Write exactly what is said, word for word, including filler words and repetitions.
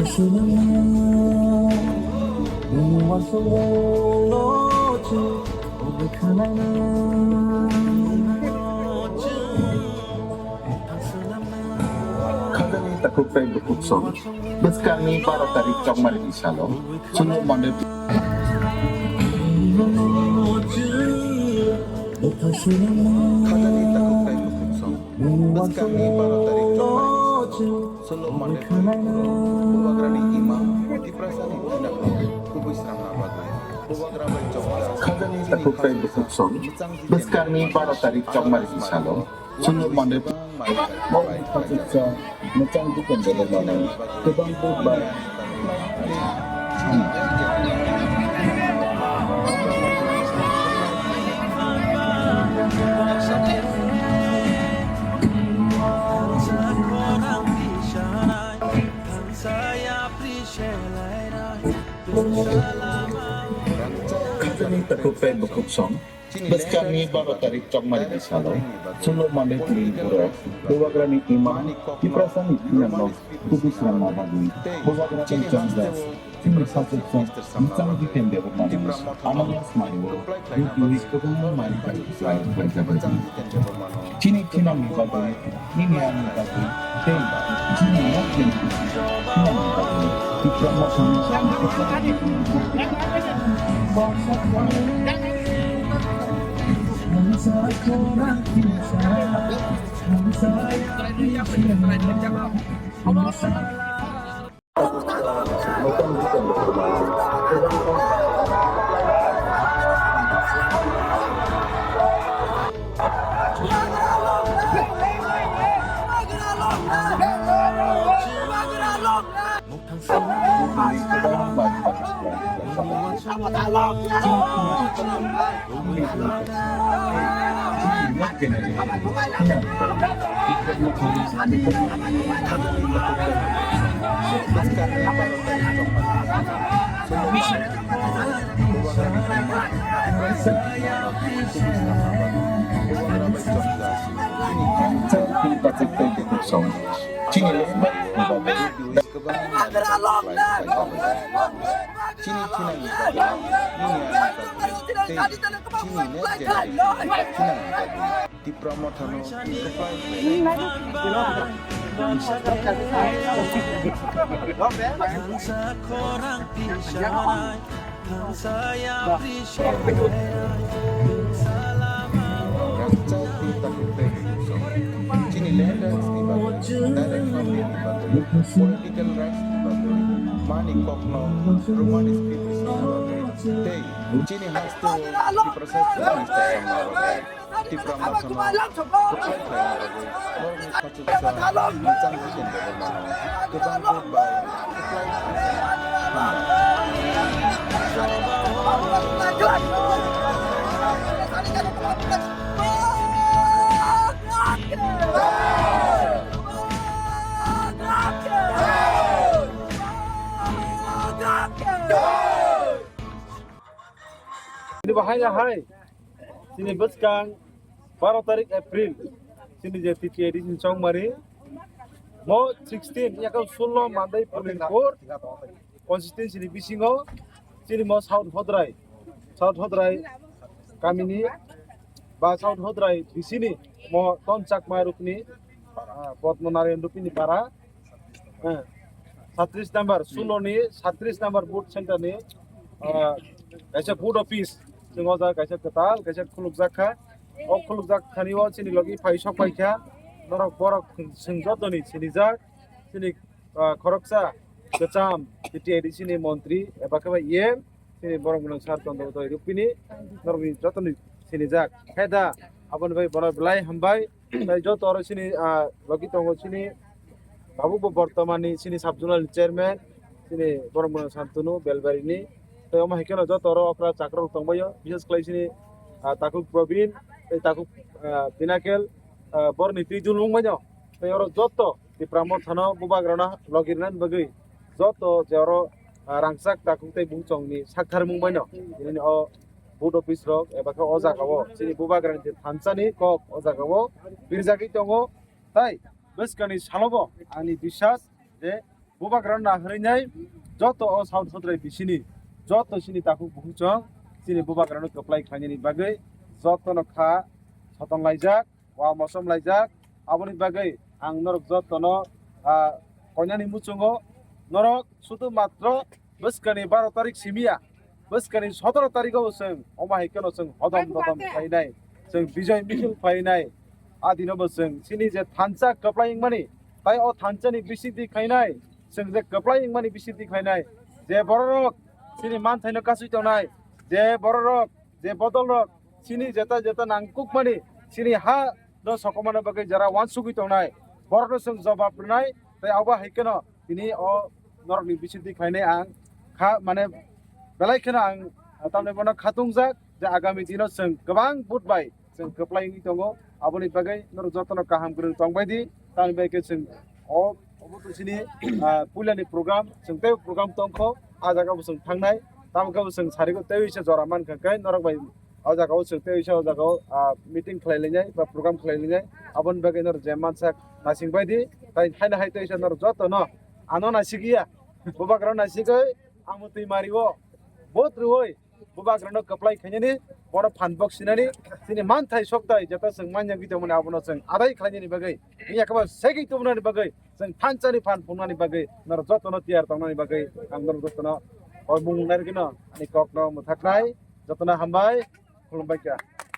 Khajani takhuk tei bukhuk song. Bwskangni baro tarik chongmari ni salo. Sulu mande. Khajani takhuk tei bukhuk song. Bwskangni baro tarik chongmari ni salo. Sulu mande. Bubagrani imang Tiprasani tinakno kubui sramna bagwi. Bubagra bai chongmari. Khajani takhuk tei bukhuk song. Bwskangni baro tarik chongmari ni salo. Sulu mande. Mok khachuksa, mwchang dukhan dolo mano, kwbang buk bai. Khajani takhuk tei bukhuk song. Bwskangni baro tarik chongmari ni salo, Sulu mande tini borok Bubagrani imang Tiprasani thinangno kubui sramna bagwi Bubagra tei chongjak chini sachuksa mwchang dukhan dolo mano Ananias Mario, U P kwbangma mari bai khlai khlaijak. Chini thinangni bagwi, nini ani bagwi, tei chini nok ni thinangni bagwi, Tipra Mothani Chini thinangni bagwi, nini ani bagwi, tei chini next generation thinangni bagwi Tipra Mothano kwplai. Rangchak tei takhuk tei bukhuk song. Chini land rights ni bagwi, direct farming ni bagwi, political rights ni bagwi, mani kokno Roman script ni bagwi, tei chini haste o Tiprasa Chief Minister samna bagwi, Tipra Mothano kwplai khlaina bagwi, borokni Chuksa, mwchang dukhan dolo mano. Kwbang vote bai kwplai khlaijak. Ini bahaya hai. Chini bwskang baro tarik April, chini je T T A D C ni chongmari, mo sixteen, yakau sullo Mandai Polling Court constituency ni bisingo, chini mo South Hodrai, South Hodrai kamini ba South Hodrai bisini mo Ton Chakma rukni, ah, Potmo Narayan rupini para, eh, satris number, sullo ni satris number booth center ni, ah, kaisa booth office, chwng o jaga kaisa kwtal, kaisa khulukjak kha. O khulukjak thani o chini logi phai sok phai kha. Norok borok chwng jotoni sinijak, chini, ah, khoroksa kwcham T T A D C ni montri eba khe bai E M, chini borok mwnang sar Chandra Uday rupini, norokni jotoni sinijak. Khe da, aboni bai bono belai hambai. Tai joto oro chini, ah, logi tongo chini Babu bo bortomani chini sub zonal ni chairman, chini borok mwnang Santunu Belbari ni. Tai omo hai kheno joto oro okra chakrok tongbaio, bises khlai chini, ah, Takhuk Probin, tei Takhuk, ah, Pinakel, ah, borni twi dul wngbaino. Tai oro joto Tipra Mothano bubagrano logi rwnani bagwi joto je oro, ah, rangchak takhuk tei buchongni sakthar mung baino. Tini o booth office rok eba khe o jaga o chini bubagrani je thansani kok o jaga o birjagwi tongo. Tai bwskangni salobo ani biswas je Bubagrano nahwrwinai joto o South Sotrai bisini joto chini takhuk bukhuk chwng chini bubagrano kwplai khlainani bagwi jotono kha soton laijak, wa mosom laijak. Aboni bagwi ang norok jotono, ah, koinani muchungo norok sudu matro bwskani baro tarik simiya, bwskani sotoro tarigo bo chwng omo hai kheno chwng hodom dodom khlainai, chwng bijoy misil khlainai. A dino bo chwng chini je thansa kwplai wngmani, tai o thansani bisingtwi khlainai, chwng je kwplai wngmani bisingtwi khlainai, je bororok chini manthaino kasui tongnai, je bororok, je bodolrok chini jeta jeta nangkukmani, chini ha no sokomani bagwi jara wansugwi tongnai, borokno chwng jobab rwnai. Tai abo hai kheno tini o norokni bisingtwi khlainai ang kha, mane belai kheno ang tamni bono khatungjak je agami dino chwng kwbang vote bai chwng kwplai wngwi tongo. Aboni bagwi norok jotono kaham kwrwng tongbai di, tamni bai khe chwng o obo to chini, ah, puilani program, chwng tei program tongkho, a jaga bo chwng thangnai, tamo khe bo chwng sarigo tei se jora mankha khe norok bai o jaga o chwng tei se o jaga o, ah, meeting khlai lainai ba program khlai lainai. Aboni bagwi norok je mansak naising bai di, tai haino hai tei se norok jotono ano naisigiya, bubagrano naisigwi amo twi mario vote rwui bubagrano kwplai khainani, bono phan bok sinani, chini manthai sokthai jeta chwng manya gwi tongmani abono chwng adai khlainani bagwi, wngya khe bo segwi tubunani bagwi, chwng thansani phan phungnani bagwi norok jotono tiyar tongnani bagwi ang norok jotono o mung narigwino ani kokno mwthaknai. Jotono hambai, khulumbai kha.